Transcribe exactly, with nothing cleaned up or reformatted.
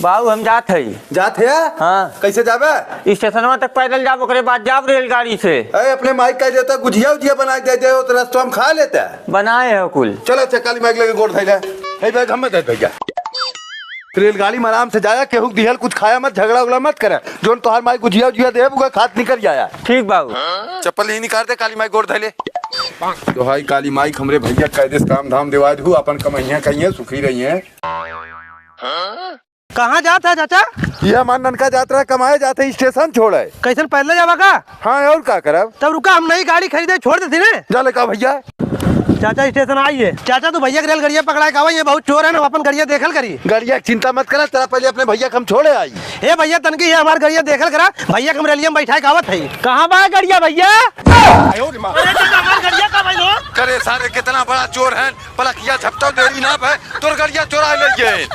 बाबू, हम जात हई। जात है? हाँ। कैसे जाबे? स्टेशनवा तक पैदल जाब, ओकरे बाद जाब रेलगाड़ी से। अरे, अपने माई कह देता, गुझिया उझिया बना के दे दे, तो रस्तवा में खा लेता। बनाए हो कुल। चलो, अच्छा, काली माई के लगे गोड़ धइले। हे बैग हमें दे भैया। रेलगाड़ी में आराम से जाया, केहू के दिहल कुछ खाया मत, झगड़ा उगड़ा मत करे। जोन तोहार माई गुझिया उझिया देब, उहे खात निकल जाया। ठीक बाबू। चप्पल ही निकाल दे, काली माई गोड़ धइले। तो हाय काली माई, हमरे भैया कह देस काम धाम देवा दू, अपन कमैया कहिए, सुखी रहिए। कहाँ जात है चाचा? ये हमार ननका जात रहा कमाए, जात है स्टेशन छोड़े। कैसन पैदल जावा का? हाँ, और का करब? तब रुका, हम नई गाड़ी खरीदे, छोड़ देती ने। जा ले का भैया? चाचा स्टेशन आई है। चाचा तू भैया के रेलगड़िया पकड़ाए का आवा, ये बहुत चोर है ना, अपन गड़िया देखल करी। गड़िया के चिंता मत करा, तेरा पहले अपने भैया के हम छोड़े आई। ए भैया तनकी ये हमार गड़िया देखल करा, भैया के हम रेलिया में बैठाए का आवत है। कहाँ बा गड़िया भैया? अरे चाचा हमार गड़िया का भाई लो? करे सारे कितना बड़ा चोर है, पलकिया झपटा देरी ना भाई, तोर गड़िया चोरा ले गए।